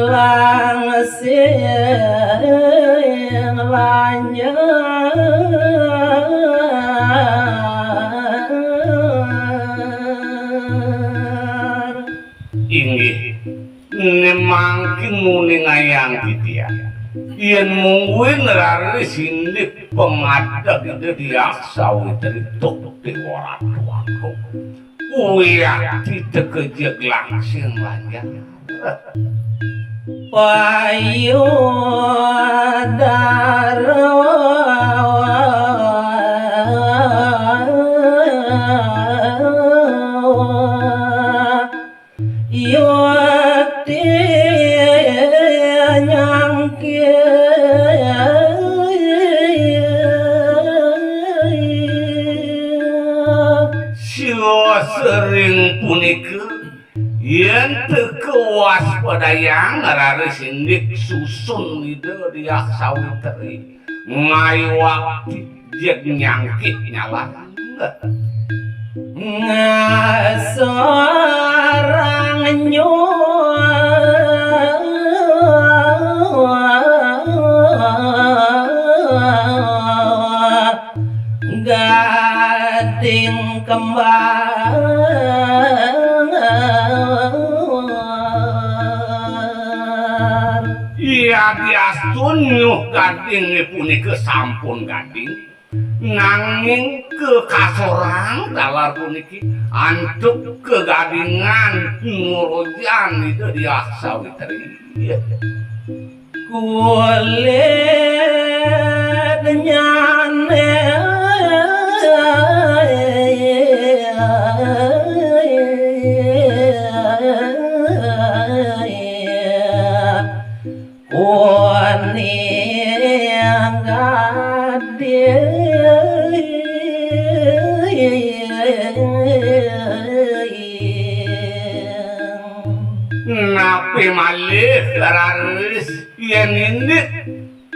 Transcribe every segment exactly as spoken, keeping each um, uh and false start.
Langsing lanjut. Inggih, ne mangkin muningayang titiang. Yen mungguing raris indik pangadeg Ida Hyang Sawitri, Déwa Ratu Agung. Wiakti teka jeg langsing lanjang. Payudara. Yukti nyangkir. Siwa sering punika, yen teka waspadayang raris indik susun Ida Hyang Sawitri. Ngayuwakti jeg nyangkit nyalan. Ngasorang nyuwun Gading Kembar. Yadiastun nyuh gading punika sampun gading, nanging kakasorang taler puniki antuk kagadingan nurujan Ida Hyang Sawitri. Kulit nyane kuning gading. Napi malih raris yen indik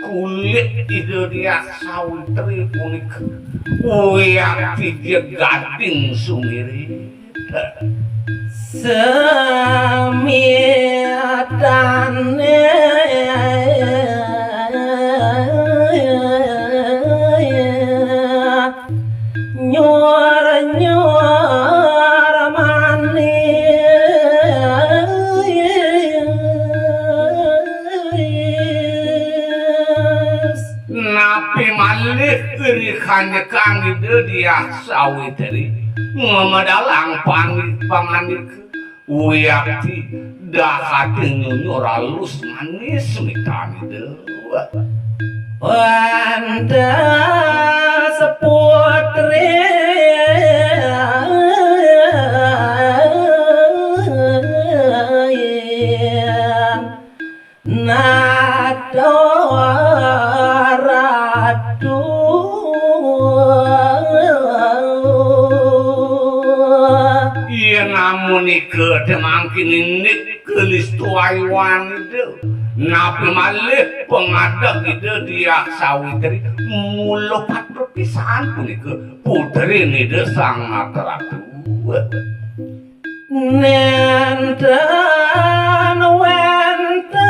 kulit Ida Hyang Sawitri punika wiakti jeg gading sumirit? Semitane nyuwur-nyuwur manis. Napi malih ri kanjekan Ida Hyang Sawitri ngamedalang pangandika, wiakti dakating nyunyur alus manis mitan Ida. Pantes putri nata ratu. Yen amunika te mangkin indik kalistu ayuan Ida, napi malih pangadeg Ida Hyang Sawitri, mula patut pisan punika putrin Ida Sang Nata Ratu. Nenten wenten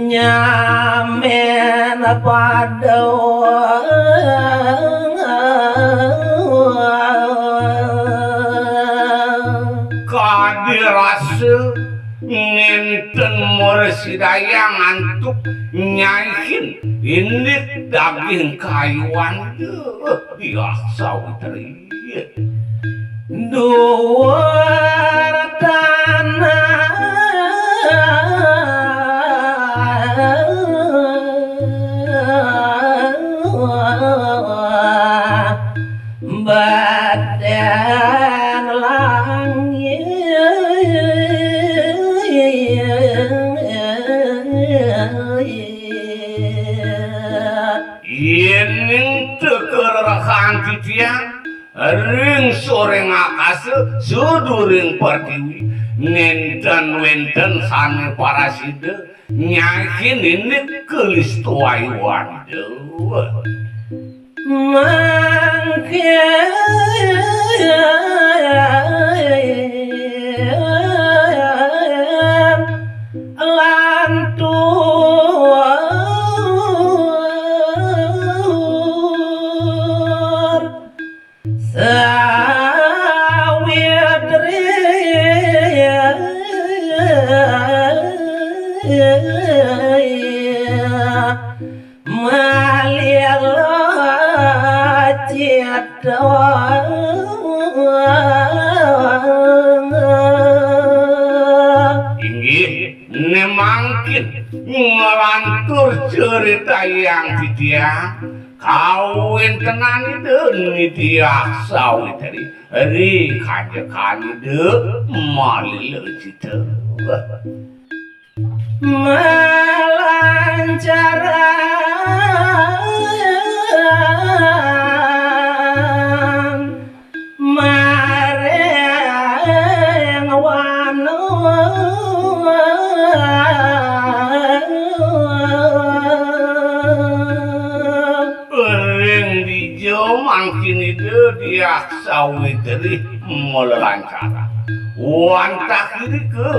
nyamen pada. Kadi rasa nenten mrasidayang antuk nyaihin indik daging kayuan. Duh, Hyang Sawitri. Duur tanah badan langit. soring akasa, saduring pertiwi, nénten wénten sané parasida, nyaikin indik kalistuayuan Ida. Mangkin lantur Sawitri malila cita. Inggih, né mangkin nglantur caritayang titiang kawéntenan Ida Ni Diah Sawitri ri kanjekan Ida malila cita. Malancaran maring wana. Ring dija mangkin Ida Diah Sawitri malelancaran. Wantah irika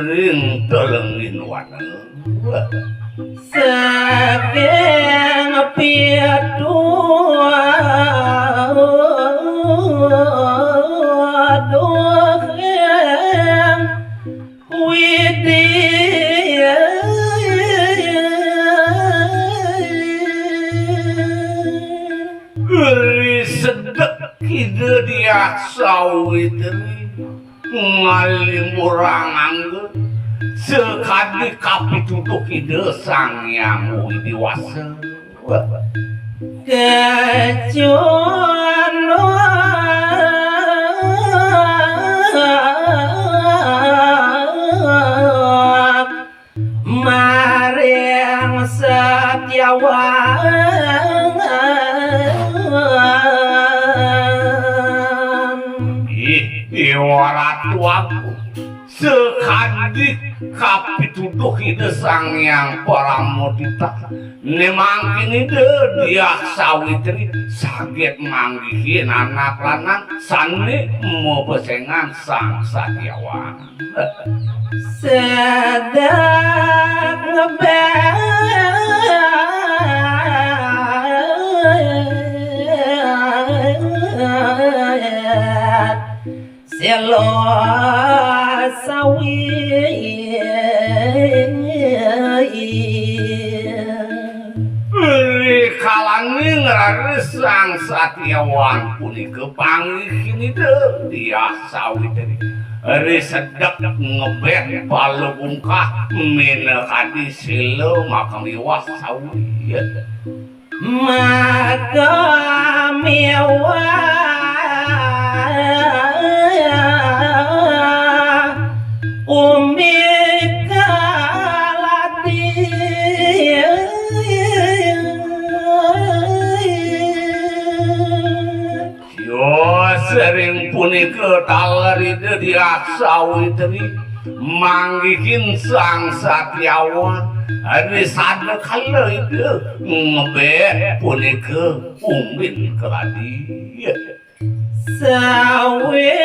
ring telenging wana. Saking pituduhing Widya. Risedek Ida Diah Sawitri ngalimurang angga sakadi kapituduh Ida Sang Hyang Widi Wasa. Kecunduk maring Setiawan. Ih, Déwa Ratu Agung, sakadi kapituduh Ida Sang Hyang Paramodita, né mangkin Ida Diah Sawitri saget manggihin anak lanang sané mapesengan Sang Satyawan. Sedek ngebet selo sawi. Rikalaning raris Sang Satyawan punika panggihin Ida Diah Sawitri, risedek ngebet palubungkah minakadi sila makamiwah sawi. Makamiwah umbi kalati. Yo, sering punika taler Ida Diah Sawitri manggihin Sang Satyawan, risada kala Ida ngebet punika umbin keladi. Sawitri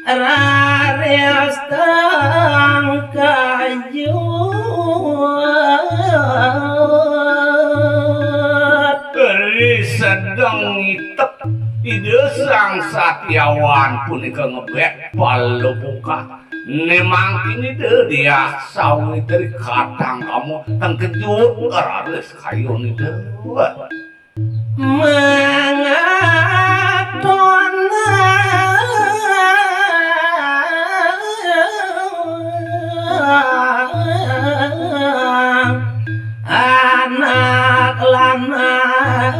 raris tangkayut. Risedeng ngitep Ida Sang Satyawan punika ngebet palubungkah. Né mangkin Ida Diah Sawitri katangkama tengkejut raris kayun Ida. Mangaton anak lanang.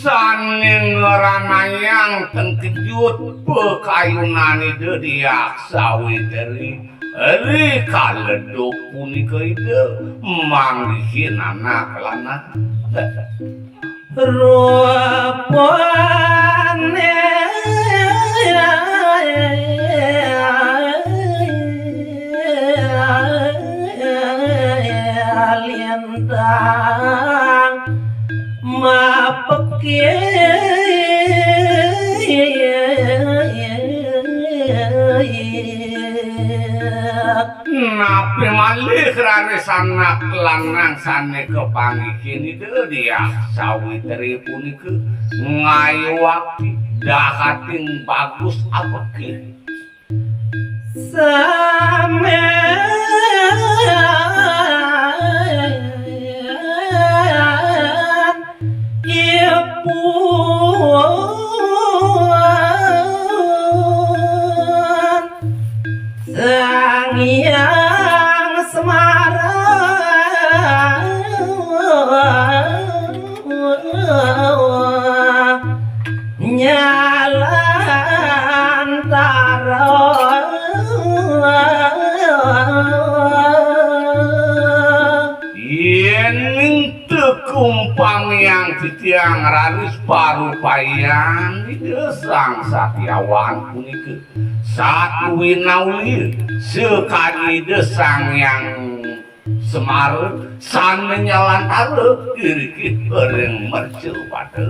Sané ngranayang tengkejut Pekayunan Ida Diah Sawitri ri kaleduk punika Ida manggihin anak lanang. Rupane lintang mapekir. Napi malih raris anak lanang sane kapanggihin Ida Diah Sawitri punika ngayuwaki dahating bagus apekir. Samen ipun Sang Hyang Semara nyalantara. Yening tekumpamiang titiang raris parupayan Ida Sang Satyawan punika, satuwinaulia sakadi Ida Sang Hyang Semara sane nyalantara iriki ring mercapada.